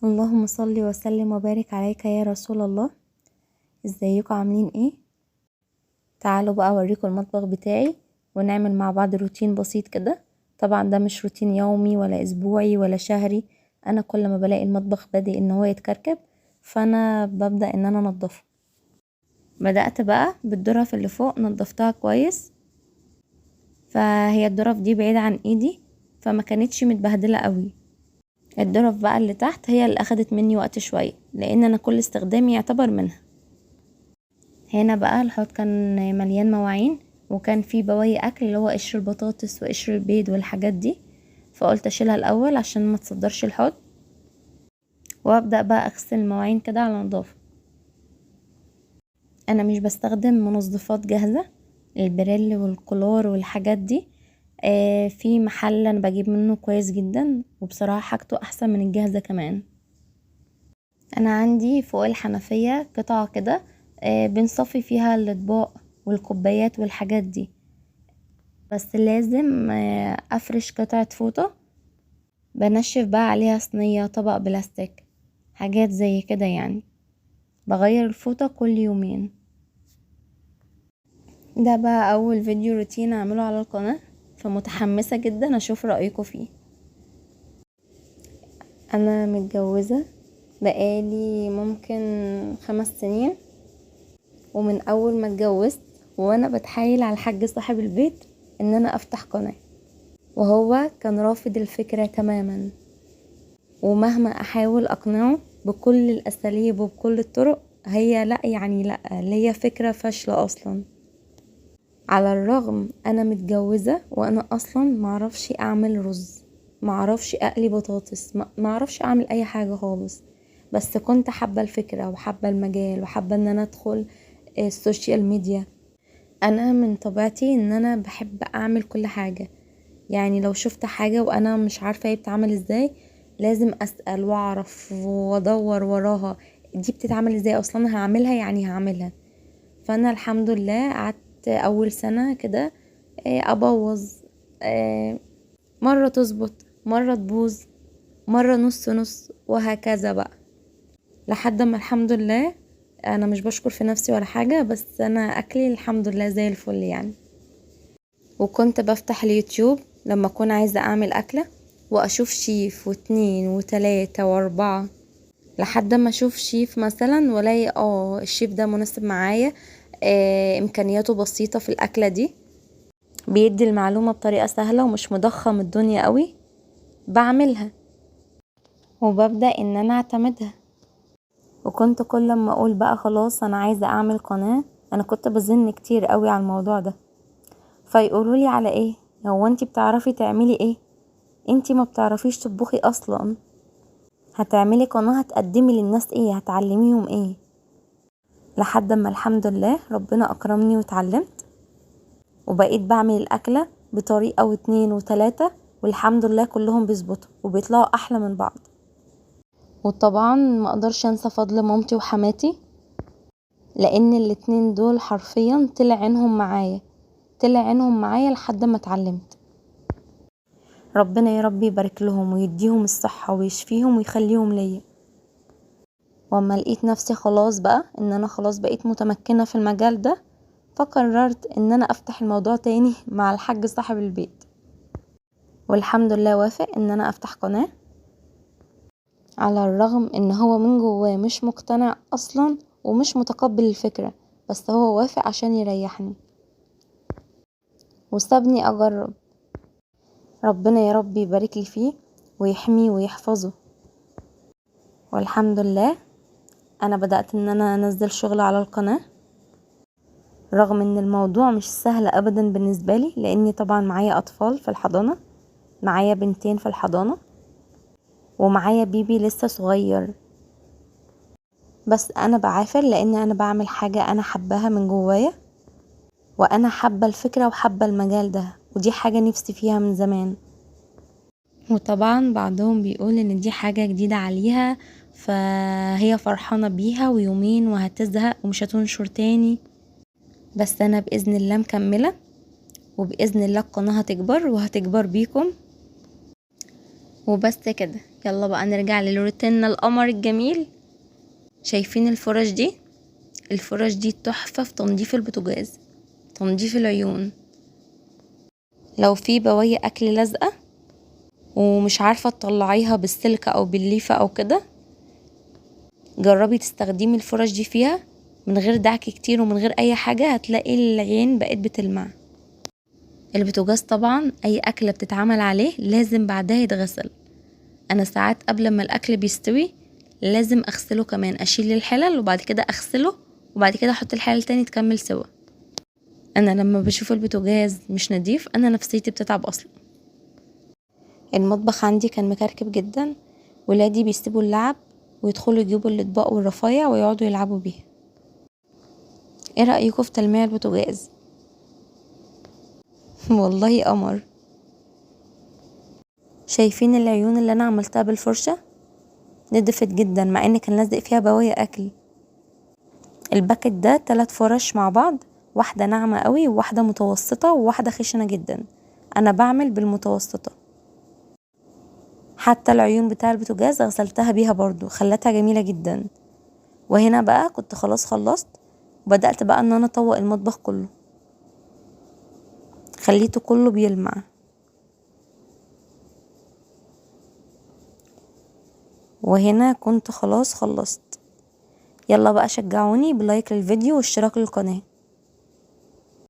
اللهم صل وسلم وبارك عليك يا رسول الله. ازيكم عاملين ايه؟ تعالوا بقى اوريكم المطبخ بتاعي ونعمل مع بعض روتين بسيط كده. طبعا ده مش روتين يومي ولا اسبوعي ولا شهري، انا كل ما بلاقي المطبخ بادئ ان هو يتكركب فانا ببدأ ان انا انضفه. بدأت بقى بالظرف اللي فوق، نضفتها كويس، فهي الظرف دي بعيدة عن ايدي فما كانتش متبهدلة قوي. الظرف بقى اللي تحت هي اللي اخدت مني وقت شوية لان انا كل استخدامي يعتبر منها. هنا بقى الحوض كان مليان مواعين وكان فيه بواقي اكل اللي هو قشر البطاطس وقشر البيض والحاجات دي، فقلت اشيلها الاول عشان ما تصدرش الحوض، وابدا بقى اغسل المواعين كده على نظافه. انا مش بستخدم منظفات جاهزه، البريل والكلور والحاجات دي، في محل انا بجيب منه كويس جدا وبصراحه حاجته احسن من الجاهزه كمان. انا عندي فوق الحنفيه قطعه كده، بنصفي فيها الاطباق والكوبايات والحاجات دي، بس لازم افرش قطعه فوطه بنشف بقى عليها صينيه، طبق بلاستيك، حاجات زي كده يعني. بغير الفوطه كل يومين. ده بقى اول فيديو روتين اعمله على القناه، فمتحمسه جدا اشوف رايكم فيه. انا متجوزه بقالي ممكن 5 سنين، ومن اول ما اتجوزت وانا بتحايل على الحاج صاحب البيت ان انا افتح قناه، وهو كان رافض الفكره تماما، ومهما احاول اقنعه بكل الاساليب وبكل الطرق هي لا، يعني لا، اللي هي فكره فاشله اصلا. على الرغم انا متجوزه وانا اصلا معرفش اعمل رز، معرفش اقلي بطاطس، معرفش اعمل اي حاجه خالص، بس كنت حابه الفكره وحابه المجال وحابه ان انا ادخل السوشيال ميديا. انا من طبيعتي ان انا بحب اعمل كل حاجه، يعني لو شفت حاجه وانا مش عارفه هي بتتعمل ازاي لازم اسال واعرف وادور وراها دي بتتعمل ازاي اصلا، هعملها يعني هعملها. فانا الحمد لله قعدت اول سنه كده ابوظ، مره تظبط مره تبوظ مره نص نص وهكذا بقى، لحد ما الحمد لله انا مش بشكر في نفسي ولا حاجه، بس انا اكلي الحمد لله زي الفل يعني. وكنت بفتح اليوتيوب لما اكون عايزه اعمل اكله واشوف شيف واتنين وتلاتة واربعة لحد ما اشوف شيف مثلا والاقي الشيف ده مناسب معايا، امكانياته بسيطه في الاكله دي، بيدي المعلومه بطريقه سهله ومش مضخم الدنيا قوي، بعملها وببدا ان انا اعتمدها. وكنت كل ما اقول بقى خلاص انا عايزه اعمل قناه، انا كنت بزن كتير قوي على الموضوع ده، فيقولوا لي على ايه، هو انتي بتعرفي تعملي ايه؟ انتي ما بتعرفيش تطبخي اصلا، هتعملي قناه هتقدمي للناس ايه، هتعلميهم ايه؟ لحد ما الحمد لله ربنا اكرمني واتعلمت وبقيت بعمل الاكله بطريقه واتنين وتلاته، والحمد لله كلهم بيظبطوا وبيطلعوا احلى من بعض. وطبعا ما اقدرش انسى فضل مامتي وحماتي، لان الاتنين دول حرفيا طلع عينهم معايا، طلع عينهم معايا لحد ما اتعلمت. ربنا يا رب يبارك لهم ويديهم الصحة ويشفيهم ويخليهم ليا. واما لقيت نفسي خلاص بقى ان انا خلاص بقيت متمكنة في المجال ده، فقررت ان انا افتح الموضوع تاني مع الحاج صاحب البيت، والحمد لله وافق ان انا افتح قناة، على الرغم ان هو من جواه مش مقتنع اصلا ومش متقبل الفكرة، بس هو وافق عشان يريحني وسابني اجرب. ربنا يا رب يبارك لي فيه ويحميه ويحفظه. والحمد لله انا بدأت ان انا انزل شغل على القناة، رغم ان الموضوع مش سهل ابدا بالنسبة لي، لاني طبعا معايا اطفال في الحضانة، معايا بنتين في الحضانة ومعايا بيبي لسه صغير، بس انا بعافر لان انا بعمل حاجة انا حباها من جوايا، وانا حابة الفكرة وحابة المجال ده، ودي حاجة نفسي فيها من زمان. وطبعا بعضهم بيقول ان دي حاجة جديدة عليها فهي فرحانة بيها ويومين وهتزهق ومش هتنشر تاني، بس انا بإذن الله مكملة، وبإذن الله القناة هتكبر وهتكبر بيكم. وبس كده، يلا بقى نرجع لروتيننا القمر الجميل. شايفين الفرش دي؟ الفرش دي تحفة في تنظيف البوتاجاز، تنظيف العيون. لو في بواقي اكل لازقة ومش عارفة تطلعيها بالسلك او بالليفة او كده، جربي تستخدمي الفرش دي فيها من غير دعك كتير ومن غير اي حاجة، هتلاقي العين بقت بتلمع. البوتاجاز طبعا اي اكلة بتتعمل عليه لازم بعدها يتغسل. انا ساعات قبل ما الاكل بيستوي لازم اغسله كمان، اشيل الحلل وبعد كده اغسله وبعد كده احط الحلل تاني تكمل سوا. انا لما بشوف البوتاجاز مش نظيف انا نفسيتي بتتعب اصلا. المطبخ عندي كان مكركب جدا، ولادي بيسيبوا اللعب ويدخلوا يجيبوا الاطباق والرفايع ويقعدوا يلعبوا بيها. ايه رأيكم في تلميع البوتاجاز؟ والله قمر. شايفين العيون اللي انا عملتها بالفرشة؟ نضفت جدا مع ان كان لازق فيها بواقي اكل. ال packet ده 3 فرش مع بعض، واحدة ناعمة قوي وواحدة متوسطة وواحدة خشنة جدا. انا بعمل بالمتوسطة. حتى العيون بتاع البوتاجاز غسلتها بيها برضو، خلتها جميلة جدا. وهنا بقى كنت خلاص خلصت، وبدأت بقى ان انا اطوق المطبخ كله، خليته كله بيلمع. وهنا كنت خلاص خلصت. يلا بقى شجعوني بلايك للفيديو واشتراك للقناة.